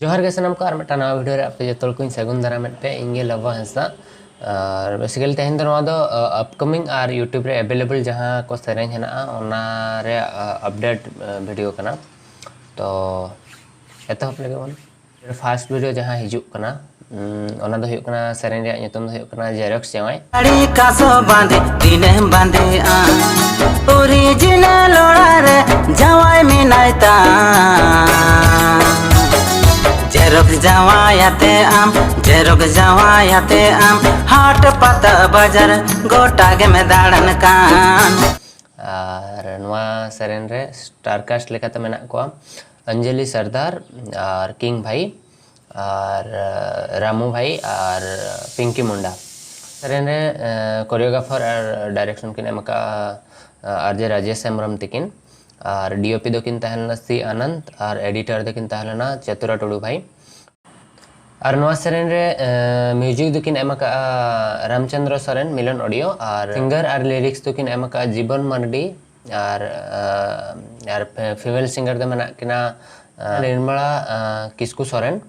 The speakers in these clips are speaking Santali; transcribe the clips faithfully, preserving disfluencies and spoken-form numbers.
ᱡᱚᱦᱟᱨ ᱜᱮ ᱥᱟᱱᱟᱢ ᱠᱚ, ᱟᱨ ᱢᱤᱫᱴᱟᱝ ᱱᱟᱣᱟ ᱵᱷᱤᱰᱤᱭᱳ ᱨᱮ ᱟᱯᱮ ᱡᱚᱛᱚ ᱦᱚᱲ ᱠᱚᱧ ᱥᱟᱹᱜᱩᱱ ᱫᱟᱨᱟᱢᱮᱫ ᱯᱮ᱾ ᱤᱧ ᱜᱮ ᱞᱚᱵᱚ ᱦᱟᱸᱥᱫᱟ᱾ ᱟᱨ ᱵᱮᱥᱤᱠᱟᱞᱤ ᱛᱮᱦᱮᱧ ᱫᱚ ᱱᱚᱣᱟ ᱫᱚ ᱟᱯᱠᱟᱢᱤᱝ ᱟᱨ ᱭᱩᱴᱩᱵᱽ ᱨᱮ ᱮᱵᱮᱞᱮᱵᱚᱞ ᱡᱟᱦᱟᱸ ᱠᱚ ᱥᱮᱨᱮᱧ ᱦᱮᱱᱟᱜᱼᱟ, ᱚᱱᱟ ᱨᱮᱭᱟᱜ ᱟᱯᱰᱮᱴ ᱵᱷᱤᱰᱤᱭᱳ ᱠᱟᱱᱟ᱾ ᱛᱚ ᱮᱛᱚᱦᱚᱵ ᱞᱮᱜᱮ ᱵᱚᱱ᱾ ᱯᱷᱟᱥᱴ ᱵᱷᱤᱰᱤᱭᱳ ᱡᱟᱦᱟᱸ ᱦᱤᱡᱩᱜ ᱠᱟᱱᱟ, ᱩᱸ, ᱚᱱᱟ ᱫᱚ ᱦᱩᱭᱩᱜ ᱠᱟᱱᱟ, ᱥᱮᱨᱮᱧ ᱨᱮᱭᱟᱜ ᱧᱩᱛᱩᱢ ᱫᱚ ᱦᱩᱭᱩᱜ ᱠᱟᱱᱟ ᱡᱮᱨᱚᱠᱥ ᱡᱟᱶᱟᱭ᱾ ᱥᱟᱹᱲᱤ ᱠᱟᱥᱚ ᱵᱟᱸᱫᱮ ᱫᱤᱱᱮᱢ ᱵᱟᱸᱫᱮᱜᱼᱟ, ᱚᱨᱤᱡᱤᱱᱟᱞ ᱚᱲᱟᱜ ᱨᱮ ᱡᱟᱶᱟᱭ ᱢᱮᱱᱟᱭ ᱛᱟᱢ᱾ ᱡᱮᱨᱚᱠᱥ ᱡᱟᱶᱟᱭ ᱟᱛᱮ ᱟᱢ, ᱡᱮᱨᱚᱠᱥ ᱡᱟᱶᱟᱭ ᱟᱛᱮ ᱟᱢ, ᱦᱟᱴ ᱯᱟᱛᱟ ᱵᱟᱡᱟᱨ ᱜᱚᱴᱟ ᱜᱮᱢ ᱫᱟᱬᱟᱱ ᱠᱟᱱ᱾ ᱟᱨ ᱱᱚᱣᱟ ᱥᱮᱨᱮᱧ ᱨᱮ ᱥᱴᱟᱨ ᱠᱟᱥᱴ ᱞᱮᱠᱟᱛᱮ ᱢᱮᱱᱟᱜ ᱠᱚᱣᱟ ᱚᱧᱡᱚᱞᱤ ᱥᱚᱨᱫᱟᱨ ᱟᱨ ᱠᱤᱝ ᱵᱷᱟᱭ ᱟᱨ, ᱟᱸ, ᱨᱟᱢᱩ ᱵᱷᱟᱭ ᱟᱨ ᱯᱤᱝᱠᱤ ᱢᱩᱱᱰᱟ᱾ ᱥᱮᱨᱮᱧ ᱨᱮ, ᱟᱸ, ᱠᱳᱨᱤᱭᱳᱜᱨᱟᱯᱷᱟᱨ ᱟᱨ ᱰᱟᱭᱨᱮᱠᱥᱚᱱ ᱠᱤᱱ ᱮᱢ ᱟᱠᱟᱫᱼᱟ, ᱟᱸ, ᱟᱨ ᱡᱮ ᱨᱟᱡᱮᱥ ᱦᱮᱢᱵᱨᱚᱢ ᱛᱤᱠᱤᱱ᱾ ᱟᱨ ᱰᱤᱳᱯᱤ ᱫᱚᱠᱤᱱ ᱛᱟᱦᱮᱸ ᱞᱮᱱᱟ ᱥᱤ ᱟᱱᱚᱱᱫ ᱟᱨ ᱮᱰᱤᱴᱚᱨ ᱫᱚᱠᱤᱱ ᱛᱟᱦᱮᱸ ᱞᱮᱱᱟ ᱪᱟᱛᱩᱨᱟ ᱴᱩᱰᱩ ᱵᱷᱟᱭ᱾ ᱟᱨ ᱱᱚᱣᱟ ᱥᱮᱨᱮᱧ ᱨᱮ, ᱟᱸ, ᱢᱤᱭᱩᱡᱤᱠ ᱫᱚᱠᱤᱱ ᱮᱢ ᱟᱠᱟᱫᱼᱟ ᱨᱟᱢᱪᱚᱸᱫᱽᱨᱚ ᱥᱚᱨᱮᱱ, ᱢᱤᱞᱚᱱ ᱚᱰᱤᱭᱳ, ᱟᱨ ᱥᱤᱝᱜᱟᱨ ᱟᱨ ᱞᱤᱨᱤᱠᱥ ᱫᱚᱠᱤᱱ ᱮᱢ ᱟᱠᱟᱫᱼᱟ ᱡᱤᱵᱚᱱ ᱢᱟᱨᱰᱤ, ᱟᱨ, ᱟᱸ, ᱟᱨ ᱯᱷᱤ-, ᱯᱷᱤᱢᱮᱞ ᱥᱤᱝᱜᱟᱨ ᱫᱚ ᱢᱮᱱᱟᱜ ᱠᱤᱱᱟ, ᱟᱸ, ᱱᱤᱨᱢᱟᱞᱟ, ᱟᱸ, ᱠᱤᱥᱠᱩ ᱥᱚᱨᱮᱱ᱾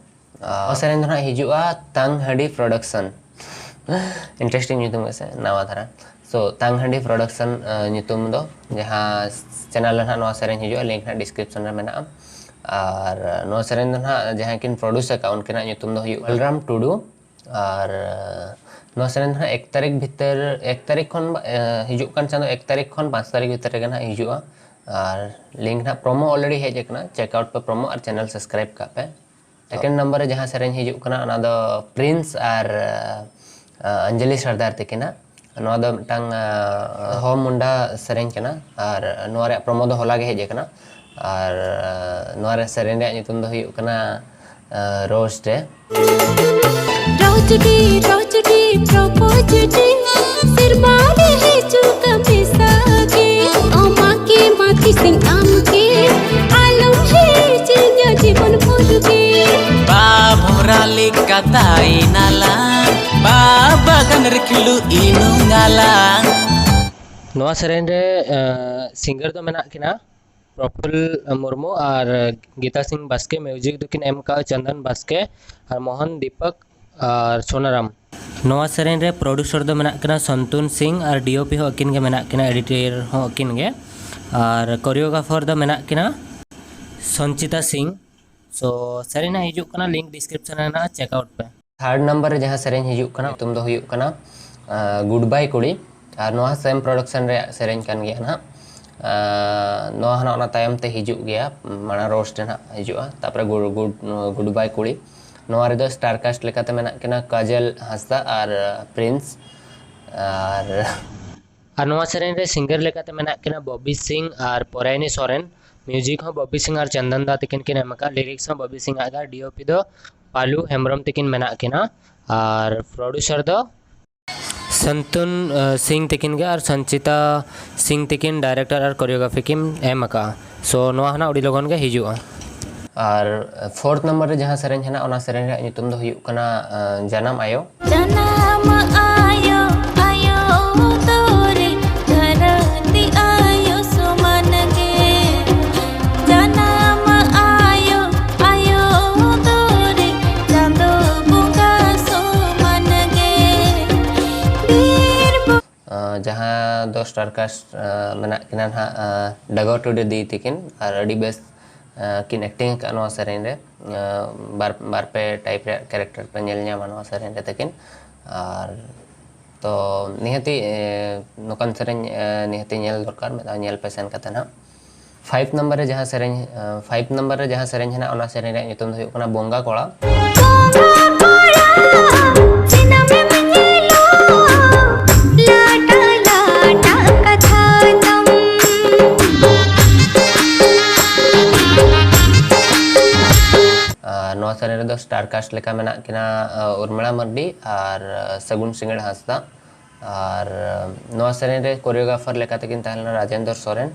ᱟᱨ ᱱᱚᱣᱟ ᱥᱮᱨᱮᱧ ᱫᱚ ᱱᱟᱦᱟᱜ ᱦᱤᱡᱩᱜᱼᱟ ᱛᱟᱝ ᱦᱟᱺᱰᱤ ᱯᱨᱚᱰᱟᱠᱥᱚᱱ᱾ ᱤᱱᱴᱟᱨᱮᱥᱴᱤᱝ ᱧᱩᱛᱩᱢ ᱜᱮᱥᱮ, ᱱᱟᱣᱟ ᱫᱷᱟᱨᱟ᱾ ᱥᱳ ᱛᱟᱝ ᱦᱟᱺᱰᱤ ᱯᱨᱚᱰᱟᱠᱥᱚᱱ, ᱟᱸ, ᱧᱩᱛᱩᱢ ᱫᱚ ᱡᱟᱦᱟᱸ ᱪᱮᱱᱮᱞ ᱨᱮ ᱱᱟᱦᱟᱜ ᱱᱚᱣᱟ ᱥᱮᱨᱮᱧ ᱦᱤᱡᱩᱜᱼᱟ, ᱞᱤᱝᱠ ᱱᱟᱦᱟᱜ ᱰᱤᱥᱠᱨᱤᱯᱥᱚᱱ ᱨᱮ ᱢᱮᱱᱟᱜᱼᱟ᱾ ᱟᱨ ᱱᱚᱣᱟ ᱥᱮᱨᱮᱧ ᱫᱚ ᱱᱟᱦᱟᱜ ᱡᱟᱦᱟᱸᱭ ᱠᱤᱱ ᱯᱨᱚᱰᱩᱥ ᱟᱠᱟᱫ, ᱩᱱᱠᱤᱱᱟᱜ ᱧᱩᱛᱩᱢ ᱫᱚ ᱦᱩᱭᱩᱜ ᱵᱚᱞᱨᱟᱢ ᱴᱩᱰᱩ᱾ ᱟᱨ, ᱟᱸ, ᱱᱚᱣᱟ ᱥᱮᱨᱮᱧ ᱫᱚ ᱱᱟᱦᱟᱜ ᱮᱠ ᱛᱟᱹᱨᱤᱠᱷ ᱵᱷᱤᱛᱟᱹᱨ, ᱮᱠ ᱛᱟᱹᱨᱤᱠᱷ ᱠᱷᱚᱱ, ᱟᱸ, ᱦᱤᱡᱩᱜ ᱠᱟᱱ ᱪᱟᱸᱫᱳ ᱮᱠ ᱛᱟᱹᱨᱤᱠᱷ ᱠᱷᱚᱱ ᱯᱟᱸᱪ ᱛᱟᱹᱨᱤᱠᱷ ᱵᱷᱤᱛᱟᱹᱨ ᱨᱮᱜᱮ ᱱᱟᱦᱟᱜ ᱦᱤᱡᱩᱜᱼᱟ᱾ ᱟᱨ ᱞᱤᱝᱠ ᱱᱟᱦᱟᱜ ᱯᱨᱳᱢᱳ ᱚᱞᱨᱮᱰᱤ ᱦᱮᱡ ᱟᱠᱟᱱᱟ, ᱪᱮᱠ ᱟᱣᱩᱴ ᱯᱮ ᱯᱨᱳᱢᱳ ᱟᱨ ᱪᱮᱱᱮᱞ ᱥᱟᱵᱥᱠᱨᱟᱭᱤᱵ ᱠᱟᱜ ᱯᱮ᱾ ᱥᱮᱠᱮᱱᱰ ᱱᱟᱢᱵᱟᱨ ᱨᱮ ᱡᱟᱦᱟᱸ ᱥᱮᱨᱮᱧ ᱦᱤᱡᱩᱜ ᱠᱟᱱᱟ, ᱚᱱᱟ ᱫᱚ ᱯᱨᱤᱱᱥ ᱟᱨ, ᱟᱸ, ᱚᱧᱡᱚᱞᱤ ᱥᱚᱨᱫᱟᱨ ᱛᱟᱹᱠᱤᱱᱟᱜ᱾ ᱱᱚᱣᱟ ᱫᱚ ᱢᱤᱫᱴᱟᱝ, ᱟᱸ, ᱦᱳᱢ ᱢᱩᱱᱰᱟ ᱥᱮᱨᱮᱧ ᱠᱟᱱᱟ ᱟᱨ ᱱᱚᱣᱟ ᱨᱮᱭᱟᱜ ᱯᱨᱳᱢᱳ ᱫᱚ ᱦᱚᱞᱟ ᱜᱮ ᱦᱮᱡ ᱟᱠᱟᱱᱟ᱾ ᱟᱨ, ᱟᱸ, ᱱᱚᱣᱟ ᱨᱮ ᱥᱮᱨᱮᱧ ᱨᱮᱭᱟᱜ ᱧᱩᱛᱩᱢ ᱫᱚ ᱦᱩᱭᱩᱜ ᱠᱟᱱᱟ, ᱟᱸ, ᱨᱳᱥ ᱰᱮ᱾ ᱨᱚᱡᱽ ᱰᱮ, ᱨᱚᱡᱽ ᱰᱮ, ᱯᱨᱚᱯᱳᱡᱽ ᱰᱮ, ᱥᱮᱨᱢᱟ ᱨᱮ ᱦᱤᱡᱩᱜ ᱠᱟᱱ ᱢᱮᱥᱟ ᱜᱮ᱾ ᱟᱢᱟᱜ ᱜᱮ ᱢᱟ ᱛᱤᱥᱤᱧ ᱟᱢ ᱜᱮ, ᱟᱞᱚᱢ ᱦᱤᱲᱤᱧᱟ ᱡᱤᱵᱚᱱ ᱵᱷᱳᱨ ᱜᱮ᱾ ᱵᱟ ᱵᱷᱚᱨᱟ ᱞᱮᱠᱟ ᱛᱟᱭᱱᱟᱞᱟᱝ, ᱵᱟ ᱵᱟᱜᱟᱱ ᱨᱮ ᱠᱷᱤᱞᱩ ᱤᱱᱩᱝ ᱟᱞᱟᱝ᱾ ᱱᱚᱣᱟ ᱥᱮᱨᱮᱧ ᱨᱮ, ᱟᱸ, ᱥᱤᱝᱜᱟᱨ ᱫᱚ ᱢᱮᱱᱟᱜ ᱠᱤᱱᱟ ᱯᱨᱚᱯᱷᱩᱞ ᱢᱩᱨᱢᱩ ᱟᱨ ᱜᱤᱛᱟ ᱥᱤᱝ ᱵᱟᱥᱠᱮ᱾ ᱢᱤᱣᱡᱤᱠ ᱫᱚᱠᱤᱱ ᱮᱢ ᱠᱟᱜᱼᱟ ᱪᱚᱱᱫᱚᱱ ᱵᱟᱥᱠᱮ ᱟᱨ ᱢᱳᱦᱚᱱ ᱫᱤᱯᱚᱠ ᱟᱨ ᱥᱳᱱᱟᱨᱟᱢ᱾ ᱱᱚᱣᱟ ᱥᱮᱨᱮᱧ ᱨᱮ ᱯᱨᱚᱰᱭᱩᱥᱚᱨ ᱫᱚ ᱢᱮᱱᱟᱜ ᱠᱤᱱᱟ ᱥᱚᱱᱛᱩᱱ ᱥᱤᱝ ᱟᱨ ᱰᱤᱳᱯᱤ ᱦᱚᱸ ᱟᱹᱠᱤᱱ ᱜᱮ ᱢᱮᱱᱟᱜ ᱠᱤᱱᱟ, ᱮᱰᱤᱴᱚᱨ ᱦᱚᱸ ᱟᱹᱠᱤᱱ ᱜᱮ, ᱟᱨ ᱠᱳᱨᱤᱭᱳᱜᱨᱟᱯᱷᱟᱨ ᱫᱚ ᱢᱮᱱᱟᱜ ᱠᱤᱱᱟ ᱥᱚᱱᱪᱤᱛᱟ ᱥᱤᱝ᱾ ᱥᱳ ᱥᱮᱨᱮᱧ ᱦᱟᱸᱜ ᱦᱤᱡᱩᱜ ᱠᱟᱱᱟ, ᱞᱤᱝᱠ ᱰᱤᱥᱠᱨᱤᱯᱥᱚᱱ ᱨᱮ ᱢᱮᱱᱟᱜᱼᱟ, ᱪᱮᱠ ᱟᱣᱩᱴ ᱯᱮ᱾ ᱛᱷᱟᱨᱰ ᱱᱟᱢᱵᱟᱨ ᱨᱮ ᱡᱟᱦᱟᱸ ᱥᱮᱨᱮᱧ ᱦᱤᱡᱩᱜ ᱠᱟᱱᱟ, ᱧᱩᱛᱩᱢ ᱫᱚ ᱦᱩᱭᱩᱜ ᱠᱟᱱᱟ ᱜᱩᱰ ᱵᱟᱭ ᱠᱩᱲᱤ, ᱟᱨ ᱱᱚᱣᱟ ᱥᱮᱢ ᱯᱨᱚᱰᱟᱠᱥᱚᱱ ᱨᱮᱭᱟᱜ ᱥᱮᱨᱮᱧ ᱠᱟᱱ ᱜᱮᱭᱟ ᱱᱟᱦᱟᱜ᱾ ᱟᱨ ᱱᱚᱣᱟ ᱦᱚᱸ ᱱᱟᱦᱟᱜ ᱚᱱᱟ ᱛᱟᱭᱚᱢ ᱛᱮ ᱦᱤᱡᱩᱜ ᱜᱮᱭᱟ, ᱢᱟᱲᱟᱝ ᱨᱳᱥᱴ ᱨᱮ ᱱᱟᱦᱟᱜ ᱦᱤᱡᱩᱜᱼᱟ, ᱛᱟᱨᱯᱚᱨᱮ ᱜᱩᱰ ᱜᱩᱰ ᱜᱩᱰ ᱵᱟᱭ ᱠᱩᱲᱤ᱾ ᱱᱚᱣᱟ ᱨᱮᱫᱚ ᱥᱴᱟᱨ ᱠᱟᱥᱴ ᱞᱮᱠᱟᱛᱮ ᱢᱮᱱᱟᱜ ᱠᱤᱱᱟ ᱠᱟᱡᱚᱞ ᱦᱟᱸᱥᱫᱟ ᱟᱨ ᱯᱨᱤᱱᱥ᱾ ᱟᱨ ᱟᱨ ᱱᱚᱣᱟ ᱥᱮᱨᱮᱧ ᱨᱮ ᱥᱤᱝᱜᱟᱨ ᱞᱮᱠᱟᱛᱮ ᱢᱮᱱᱟᱜ ᱠᱤᱱᱟ ᱵᱚᱵᱤ ᱥᱤᱝ ᱟᱨ ᱯᱚᱨᱟᱭᱱᱤ ᱥᱚᱨᱮᱱ᱾ ᱢᱤᱣᱡᱤᱠ ᱦᱚᱸ ᱵᱚᱵᱤ ᱥᱤᱝ ᱟᱨ ᱪᱚᱱᱫᱚᱱ ᱫᱟ ᱛᱟᱹᱠᱤᱱ ᱠᱤᱱ ᱮᱢ ᱟᱠᱟᱫᱼᱟ, ᱞᱤᱨᱤᱠᱥ ᱦᱚᱸ ᱵᱚᱵᱤ ᱥᱤᱝ ᱟᱜ, ᱰᱤᱳᱯᱤ ᱫᱚ ᱯᱟᱞᱩ ᱦᱮᱢᱵᱨᱚᱢ ᱛᱟᱹᱠᱤᱱ ᱢᱮᱱᱟᱜ ᱠᱤᱱᱟ, ᱟᱨ ᱯᱨᱚᱰᱭᱩᱥᱚᱨ ᱫᱚ ᱥᱟᱱᱛᱩᱱ, ᱟᱸ, ᱥᱤᱝ ᱛᱟᱹᱠᱤᱱ ᱜᱮ ᱟᱨ ᱥᱚᱱᱪᱤᱛᱟ ᱥᱤᱝ ᱛᱟᱹᱠᱤᱱ ᱰᱟᱭᱨᱮᱠᱴᱚᱨ ᱟᱨ ᱠᱳᱨᱤᱭᱳᱜᱨᱟᱯᱷᱤ ᱠᱤᱱ ᱮᱢ ᱟᱠᱟᱫᱼᱟ᱾ ᱥᱳ ᱱᱚᱣᱟ ᱦᱚᱸ ᱱᱟᱜ ᱟᱹᱰᱤ ᱞᱚᱜᱚᱱ ᱜᱮ ᱦᱤᱡᱩᱜᱼᱟ᱾ ᱟᱨ ᱯᱷᱳᱨᱛᱷ ᱱᱟᱢᱵᱟᱨ ᱨᱮ ᱡᱟᱦᱟᱸ ᱥᱮᱨᱮᱧ ᱦᱮᱱᱟᱜ, ᱚᱱᱟ ᱥᱮᱨᱮᱧ ᱨᱮᱭᱟᱜ ᱧᱩᱛᱩᱢ ᱫᱚ ᱦᱩᱭᱩᱜ ᱠᱟᱱᱟ, ᱟᱸ, ᱡᱟᱱᱟᱢ ᱟᱭᱳ᱾ ᱡᱟᱱᱟᱢ ᱟᱭᱳ, ᱟᱭᱳ ᱫᱚᱨᱮ, ᱫᱷᱟᱹᱨᱛᱤ ᱟᱭᱳ ᱥᱚᱢᱟᱱ ᱜᱮ᱾ ᱡᱟᱱᱟᱢ ᱟᱭᱳ, ᱟᱭᱳ ᱫᱚᱨᱮ, ᱪᱟᱸᱫᱚ ᱵᱚᱸᱜᱟ ᱥᱚᱢᱟᱱ ᱜᱮ᱾ ᱵᱤᱨ ᱵᱩ- ᱟᱸ, ᱡᱟᱦᱟᱸ ᱫᱚ ᱥᱴᱟᱨ ᱠᱟᱥᱴ, ᱟᱸ, ᱢᱮᱱᱟᱜ ᱠᱤᱱᱟ ᱱᱟᱦᱟᱜ, ᱟᱸ, ᱰᱟᱜᱚᱨ ᱴᱩᱰᱩ ᱫᱤ ᱛᱤᱠᱤᱱ, ᱟᱨ ᱟᱹᱰᱤ ᱵᱮᱥ, ᱟᱸ, ᱠᱤᱱ ᱮᱠᱴᱤᱝ ᱟᱠᱟᱫ ᱱᱚᱣᱟ ᱥᱮᱨᱮᱧ ᱨᱮ᱾ ᱟᱸ, ᱵᱟᱨ, ᱵᱟᱨ ᱯᱮ ᱴᱟᱭᱤᱯ ᱨᱮᱭᱟᱜ ᱠᱮᱨᱮᱠᱴᱟᱨ ᱯᱮ ᱧᱮᱞ ᱧᱟᱢᱟ ᱱᱚᱣᱟ ᱥᱮᱨᱮᱧ ᱨᱮ ᱛᱟᱹᱠᱤᱱ᱾ ᱟᱨ ᱛᱚ ᱱᱤᱦᱟᱹᱛᱤ, ᱮ, ᱱᱚᱝᱠᱟᱱ ᱥᱮᱨᱮᱧ, ᱮ, ᱱᱤᱦᱟᱹᱛᱤ ᱧᱮᱞ ᱫᱚᱨᱠᱟᱨ, ᱢᱤᱫ ᱫᱷᱟᱣ ᱧᱮᱞ ᱯᱮ ᱥᱮᱱ ᱠᱟᱛᱮ ᱱᱟᱦᱟᱜ᱾ ᱯᱷᱟᱭᱤᱵᱷ ᱱᱟᱢᱵᱟᱨ ᱨᱮ ᱡᱟᱦᱟᱸ ᱥᱮᱨᱮᱧ, ᱮ, ᱯᱷᱟᱭᱤᱵᱷ ᱱᱟᱢᱵᱟᱨ ᱨᱮ ᱡᱟᱦᱟᱸ ᱥᱮᱨᱮᱧ ᱦᱮᱱᱟᱜ, ᱚᱱᱟ ᱥᱮᱨᱮᱧ ᱨᱮᱭᱟᱜ ᱧᱩᱛᱩᱢ ᱫᱚ ᱦᱩᱭᱩᱜ ᱠᱟᱱᱟ ᱵᱚᱸᱜᱟ ᱠᱚᱲᱟ᱾ ᱵᱚᱸᱜᱟ ᱠᱚᱲᱟ, ᱫᱤᱱᱟᱹᱢᱮᱢ ᱧᱮᱞᱚᱜ, ᱞᱟᱴᱟ ᱞᱟᱴᱟ ᱠᱟᱛᱷᱟ ᱛᱟᱢ᱾ ᱟᱨ ᱱᱚᱣᱟ ᱥᱮᱨᱮᱧ ᱨᱮᱫᱚ ᱥᱴᱟᱨ ᱠᱟᱥᱴ ᱞᱮᱠᱟ ᱢᱮᱱᱟᱜ ᱠᱤᱱᱟ, ᱟᱨ, ᱩᱨᱢᱤᱞᱟ ᱢᱟᱨᱰᱤ ᱟᱨ, ᱟᱨ, ᱥᱟᱹᱜᱩᱱ ᱥᱤᱸᱜᱟᱹᱲ ᱦᱟᱸᱥᱫᱟ᱾ ᱟᱨ, ᱟᱨ, ᱱᱚᱣᱟ ᱥᱮᱨᱮᱧ ᱨᱮ ᱠᱳᱨᱤᱭᱳᱜᱨᱟᱯᱷᱟᱨ ᱞᱮᱠᱟᱛᱮ ᱠᱤᱱ ᱛᱟᱦᱮᱸ ᱞᱮᱱᱟ ᱨᱟᱡᱮᱱᱫᱨ ᱥᱚᱨᱮᱱ᱾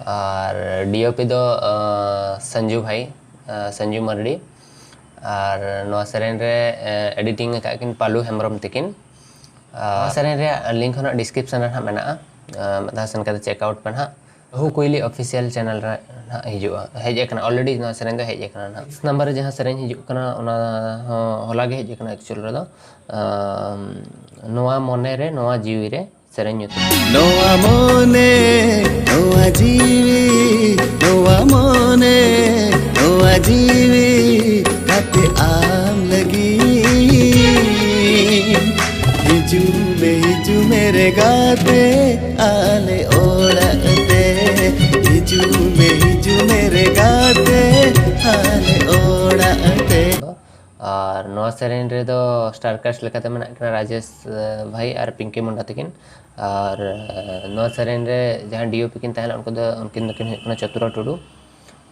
ᱟᱨ ᱰᱤᱳᱯᱤ ᱫᱚ, ᱟᱨ, ᱥᱚᱧᱡᱩ ᱵᱷᱟᱭ, ᱟᱨ, ᱥᱚᱧᱡᱩ ᱢᱟᱨᱰᱤ᱾ ᱟᱨ ᱱᱚᱣᱟ ᱥᱮᱨᱮᱧ ᱨᱮ, ᱟᱨ, ᱮᱰᱤᱴᱤᱝ ᱟᱠᱟᱫ ᱠᱤᱱ ᱯᱟᱞᱩ ᱦᱮᱢᱵᱨᱚᱢ ᱛᱤᱠᱤᱱ᱾ ᱟᱨ ᱱᱚᱣᱟ ᱥᱮᱨᱮᱧ ᱨᱮᱭᱟᱜ ᱞᱤᱝᱠ ᱦᱚᱸ ᱱᱟᱜ ᱰᱤᱥᱠᱨᱤᱯᱥᱚᱱ ᱨᱮ ᱱᱟᱜ ᱢᱮᱱᱟᱜᱼᱟ, ᱟᱨ, ᱢᱤᱫ ᱫᱷᱟᱣ ᱥᱮᱱ ᱠᱟᱛᱮ ᱪᱮᱠ ᱟᱣᱩᱴ ᱯᱮ ᱱᱟᱜ᱾ ᱵᱟᱹᱦᱩ ᱠᱩᱭᱞᱤ ᱚᱯᱷᱤᱥᱤᱭᱟᱞ ᱪᱮᱱᱮᱞ ᱨᱮ ᱱᱟᱦᱟᱜ ᱦᱤᱡᱩᱜᱼᱟ, ᱦᱮᱡ ᱟᱠᱟᱱᱟ, ᱚᱞᱨᱮᱰᱤ ᱱᱚᱣᱟ ᱥᱮᱨᱮᱧ ᱫᱚ ᱦᱮᱡ ᱟᱠᱟᱱᱟ ᱱᱟᱦᱟᱜ᱾ ᱱᱟᱢᱵᱟᱨ ᱨᱮ ᱡᱟᱦᱟᱸ ᱥᱮᱨᱮᱧ ᱦᱤᱡᱩᱜ ᱠᱟᱱᱟ, ᱚᱱᱟ ᱦᱚᱸ ᱦᱚᱞᱟ ᱜᱮ ᱦᱮᱡ ᱟᱠᱟᱱᱟ ᱮᱠᱪᱩᱭᱮᱞ ᱨᱮᱫᱚ᱾ ᱟᱢ, ᱱᱚᱣᱟ ᱢᱚᱱᱮ ᱨᱮ, ᱱᱚᱣᱟ ᱡᱤᱣᱤ ᱨᱮ ᱥᱮᱨᱮᱧ ᱧᱩᱛᱩᱢ᱾ ᱱᱚᱣᱟ ᱢᱚᱱᱮ, ᱱᱚᱣᱟ ᱡᱤᱣᱤ, ᱱᱚᱣᱟ ᱢᱚᱱᱮ, ᱱᱚᱣᱟ ᱡᱤᱣᱤ ᱠᱟᱛᱮ ᱟᱢ ᱞᱟᱹᱜᱤᱫ᱾ ᱦᱤᱡᱩᱜ ᱢᱮ, ᱦᱤᱡᱩᱜ ᱢᱮ ᱨᱮ ᱜᱟᱛᱮ, ᱟᱞᱮ ᱚᱲᱟᱜ ᱛᱮ᱾ ᱦᱤᱡᱩᱜ ᱢᱮ, ᱦᱤᱡᱩᱜ ᱢᱮ ᱨᱮ ᱜᱟᱛᱮ, ᱟᱞᱮ ᱚᱲᱟᱜ ᱛᱮ᱾ ᱟᱨ ᱱᱚᱣᱟ ᱥᱮᱨᱮᱧ ᱨᱮᱫᱚ ᱥᱴᱟᱨ ᱠᱟᱥᱴ ᱞᱮᱠᱟᱛᱮ ᱢᱮᱱᱟᱜ ᱠᱤᱱᱟ ᱨᱟᱡᱮᱥ, ᱮ, ᱵᱷᱟᱭ ᱟᱨ ᱯᱤᱝᱠᱤ ᱢᱩᱱᱰᱟ ᱛᱟᱹᱠᱤᱱ᱾ ᱟᱨ, ᱮ, ᱱᱚᱣᱟ ᱥᱮᱨᱮᱧ ᱨᱮ ᱡᱟᱦᱟᱸ ᱰᱤ ᱳ ᱯᱤ ᱠᱤᱱ ᱛᱟᱦᱮᱸ ᱞᱮᱱᱟ, ᱩᱱᱠᱩ ᱫᱚ, ᱩᱱᱠᱤᱱ ᱫᱚᱠᱤᱱ ᱦᱩᱭᱩᱜ ᱠᱟᱱᱟ ᱪᱚᱛᱩᱨᱟ ᱴᱩᱰᱩ᱾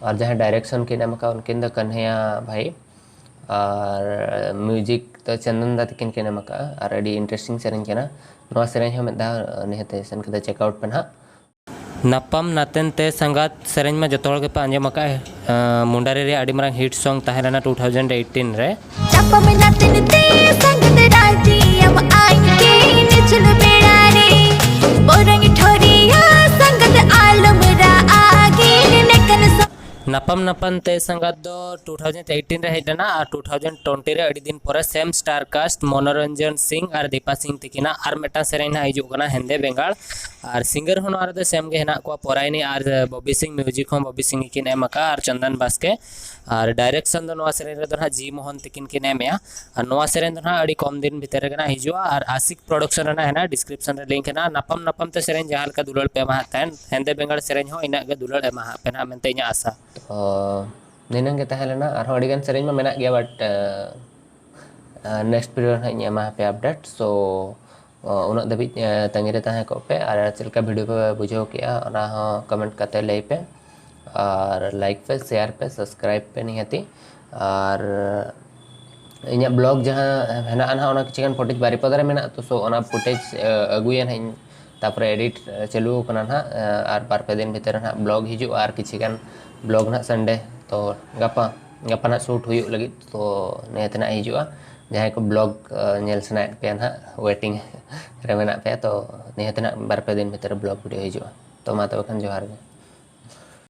ᱟᱨ ᱡᱟᱦᱟᱸᱭ ᱰᱟᱭᱨᱮᱠᱥᱚᱱ ᱠᱤᱱ ᱮᱢ ᱟᱠᱟᱫ, ᱩᱱᱠᱤᱱ ᱫᱚ ᱠᱟᱱᱦᱮᱭᱟ ᱵᱷᱟᱭ᱾ ᱟᱨ ᱢᱤᱣᱡᱤᱠ ᱫᱚ ᱪᱚᱱᱫᱚᱱ ᱫᱟ ᱛᱟᱹᱠᱤᱱ ᱠᱤᱱ ᱮᱢ ᱟᱠᱟᱫᱼᱟ᱾ ᱟᱨ ᱟᱹᱰᱤ ᱤᱱᱴᱟᱨᱮᱥᱴᱤᱝ ᱥᱮᱨᱮᱧ ᱠᱟᱱᱟ᱾ ᱱᱚᱣᱟ ᱥᱮᱨᱮᱧ ᱦᱚᱸ ᱢᱤᱫ ᱫᱷᱟᱣ ᱱᱤᱦᱟᱹᱛ ᱥᱮᱱ ᱠᱟᱛᱮ ᱪᱮᱠ ᱟᱣᱩᱴ ᱯᱮ ᱱᱟᱦᱟᱜ᱾ ᱱᱟᱯᱟᱢ ᱱᱟᱛᱮᱱ ᱛᱮ ᱥᱟᱸᱜᱟᱛ ᱥᱮᱨᱮᱧ ᱢᱟ ᱡᱚᱛᱚ ᱦᱚᱲ ᱜᱮᱯᱮ ᱟᱸᱡᱚᱢ ᱟᱠᱟᱫᱼᱟ᱾ ᱟᱸ, ᱢᱩᱱᱰᱟᱨᱤ ᱨᱮᱭᱟᱜ ᱟᱹᱰᱤ ᱢᱟᱨᱟᱝ ᱦᱤᱴ ᱥᱚᱝ ᱛᱟᱦᱮᱸ ᱞᱮᱱᱟ ᱴᱩ ᱛᱷᱟᱣᱡᱮᱱᱰ ᱮᱭᱤᱴᱤᱱ ᱨᱮ᱾ ᱪᱟᱯᱟᱢ ᱱᱟᱛᱮᱱ ᱛᱮ ᱥᱟᱸᱜᱟᱛ ᱨᱟᱡᱤᱭᱟᱢ ᱟᱭᱠᱮ ᱱᱤᱪᱷᱩᱞ ᱵᱮᱲᱟ ᱨᱮ᱾ ᱵᱚᱨᱚᱝ ᱴᱷᱚᱨᱤᱭᱟ ᱥᱟᱸᱜᱟᱛ ᱟᱞᱚᱢ ᱨᱟᱜᱤᱱ ᱱᱮᱠᱟᱱ ᱥᱚ- ᱱᱟᱯᱟᱢ ᱱᱟᱯᱟᱢ ᱛᱮ ᱥᱟᱸᱜᱟᱛ ᱫᱚ ᱴᱩ ᱛᱷᱟᱣᱡᱮᱱᱰ ᱮᱭᱤᱴᱤᱱ ᱨᱮ ᱦᱮᱡ ᱞᱮᱱᱟ ᱟᱨ ᱴᱩ ᱛᱷᱟᱣᱡᱮᱱᱰ ᱴᱩᱭᱮᱱᱴᱤ ᱨᱮ ᱟᱹᱰᱤ ᱫᱤᱱ ᱯᱚᱨᱮ ᱥᱮᱢ ᱥᱴᱟᱨ ᱠᱟᱥᱴ ᱢᱚᱱᱳᱨᱚᱧᱡᱚᱱ ᱥᱤᱝ ᱟᱨ ᱫᱤᱯᱟ ᱥᱤᱝ ᱛᱤᱠᱤᱱᱟᱜ ᱟᱨ ᱢᱤᱫᱴᱟᱝ ᱥᱮᱨᱮᱧ ᱱᱟᱦᱟᱜ ᱦᱤᱡᱩᱜ ᱠᱟᱱᱟ ᱦᱮᱸᱫᱮ ᱵᱮᱸᱜᱟᱲ᱾ ᱟᱨ ᱥᱤᱝᱜᱟᱨ ᱦᱚᱸ ᱱᱚᱣᱟ ᱨᱮᱫᱚ ᱥᱮᱢ ᱜᱮ ᱦᱮᱱᱟᱜ ᱠᱚᱣᱟ, ᱯᱚᱨᱟᱭᱱᱤ ᱟᱨ ᱵᱚᱵᱤ ᱥᱤᱝ, ᱢᱤᱣᱡᱤᱠ ᱦᱚᱸ ᱵᱚᱵᱤ ᱥᱤᱝ ᱜᱮᱠᱤᱱ ᱮᱢ ᱟᱠᱟᱫᱼᱟ ᱟᱨ ᱪᱚᱱᱫᱚᱱ ᱵᱟᱥᱠᱮ᱾ ᱟᱨ ᱰᱟᱭᱨᱮᱠᱥᱚᱱ ᱫᱚ ᱱᱚᱣᱟ ᱥᱮᱨᱮᱧ ᱨᱮᱫᱚ ᱱᱟᱦᱟᱜ ᱡᱤ ᱢᱳᱦᱚᱱ ᱛᱤᱠᱤᱱ ᱠᱤᱱ ᱮᱢᱮᱜᱼᱟ᱾ ᱟᱨ ᱱᱚᱣᱟ ᱥᱮᱨᱮᱧ ᱫᱚ ᱱᱟᱦᱟᱜ ᱟᱹᱰᱤ ᱠᱚᱢ ᱫᱤᱱ ᱵᱷᱤᱛᱤᱨ ᱨᱮᱜᱮ ᱱᱟᱦᱟᱜ ᱦᱤᱡᱩᱜᱼᱟ᱾ ᱟᱨ ᱟᱥᱤᱠ ᱯᱨᱚᱰᱟᱠᱥᱚᱱ ᱨᱮᱱᱟᱜ ᱦᱮᱱᱟᱜᱼᱟ, ᱰᱤᱥᱠᱨᱤᱯᱥᱚᱱ ᱨᱮ ᱞᱤᱝᱠ ᱦᱮᱱᱟᱜᱼᱟ᱾ ᱱᱟᱯᱟᱢ ᱱᱟᱯᱟᱢ ᱛᱮ ᱥᱮᱨᱮᱧ ᱡᱟᱦᱟᱸ ᱞᱮᱠᱟ ᱫᱩᱞᱟᱹᱲ ᱯᱮ ᱮᱢᱟᱦᱟᱜ ᱛᱟᱦᱮᱸᱱ, ᱦᱮᱸᱫᱮ ᱵᱮᱸᱜᱟᱲ ᱥᱮᱨᱮᱧ ᱦᱚᱸ ᱤᱱᱟᱹᱜ ᱜᱮ ᱫᱩᱞᱟᱹᱲ ᱮᱢᱟᱦᱟᱜ ᱯᱮ ᱱᱟᱦᱟᱜ ᱢᱮᱱᱛᱮ ᱤᱧᱟᱹᱜ ᱟᱥᱟ᱾ ᱛᱚ, ᱱᱤᱱᱟᱹᱝ ᱜᱮ ᱛᱟᱦᱮᱸ ᱞᱮᱱᱟ᱾ ᱟᱨᱦᱚᱸ ᱟᱹᱰᱤᱜᱟᱱ ᱥᱮᱨᱮᱧ ᱢᱟ ᱢᱮᱱᱟᱜ ᱜᱮᱭᱟ, but, ᱟᱸ, ᱟᱸ, next video ᱨᱮ ᱱᱟᱦᱟᱜ ᱤᱧ ᱮᱢᱟ ᱯᱮᱭᱟ update᱾ So, ᱟᱸ, ᱩᱱᱟᱹᱜ ᱫᱷᱟᱹᱵᱤᱡ, ᱟᱸ, ᱛᱟᱺᱜᱤ ᱨᱮ ᱛᱟᱦᱮᱸ ᱠᱚᱜ ᱯᱮ᱾ ᱟᱨ ᱪᱮᱫ ᱞᱮᱠᱟ video ᱯᱮ ᱵᱩᱡᱷᱟᱹᱣ ᱠᱮᱜᱼᱟ, ᱚᱱᱟ ᱦᱚᱸ comment ᱠᱟᱛᱮ ᱞᱟᱹᱭ ᱯᱮ᱾ ᱟᱨ like ᱯᱮ, share ᱯᱮ, subscribe ᱯᱮ ᱱᱤᱦᱟᱹᱛᱤ᱾ ᱟᱨ ᱤᱧᱟᱹᱜ blog ᱡᱟᱦᱟᱸ ᱦᱮᱱᱟᱜᱼᱟ ᱱᱟᱦᱟᱜ, ᱚᱱᱟ ᱠᱤᱪᱷᱩ ᱜᱟᱱ footage ᱵᱟᱨᱤᱯᱟᱫᱟ ᱨᱮ ᱢᱮᱱᱟᱜᱼᱟ᱾ ᱛᱚ, so ᱚᱱᱟ footage, ᱟᱸ, ᱟᱹᱜᱩᱭᱟ ᱱᱟᱦᱟᱜ ᱤᱧ᱾ ᱛᱟᱯᱚᱨᱮ edit, ᱮ, ᱪᱟᱹᱞᱩ ᱟᱠᱟᱱᱟ ᱱᱟᱦᱟᱜ, ᱮ, ᱟᱨ ᱵᱟᱨ ᱯᱮ ᱫᱤᱱ ᱵᱷᱤᱛᱤᱨ ᱨᱮ ᱱᱟᱦᱟᱜ blog ᱦᱤᱡᱩᱜᱼᱟ ᱟᱨ ᱠᱤᱪᱷᱤ ᱜᱟᱱ blog ᱱᱟᱦᱟᱜ Sunday᱾ ᱛᱚ ᱜᱟᱯᱟ, ᱜᱟᱯᱟ ᱱᱟᱦᱟᱜ shoot ᱦᱩᱭᱩᱜ ᱞᱟᱹᱜᱤᱫ, ᱛᱚ ᱱᱤᱭᱟᱹ ᱛᱮ ᱱᱟᱦᱟᱜ ᱦᱤᱡᱩᱜᱼᱟ᱾ ᱡᱟᱦᱟᱸᱭ ᱠᱚ blog, ᱮ, ᱧᱮᱞ ᱥᱟᱱᱟᱭᱮᱫ ᱯᱮᱭᱟ ᱱᱟᱦᱟᱜ, waiting ᱨᱮ ᱢᱮᱱᱟᱜ ᱯᱮᱭᱟ, ᱛᱚ ᱱᱤᱭᱟᱹ ᱛᱮ ᱱᱟᱦᱟᱜ ᱵᱟᱨ ᱯᱮ ᱫᱤᱱ ᱵᱷᱤᱛᱤᱨ ᱨᱮ blog video ᱦᱤᱡᱩᱜᱼᱟ᱾ ᱛᱚ ᱢᱟ ᱛᱚᱵᱮ ᱠᱷᱟᱱ ᱡᱚᱦᱟᱨ ᱜᱮ᱾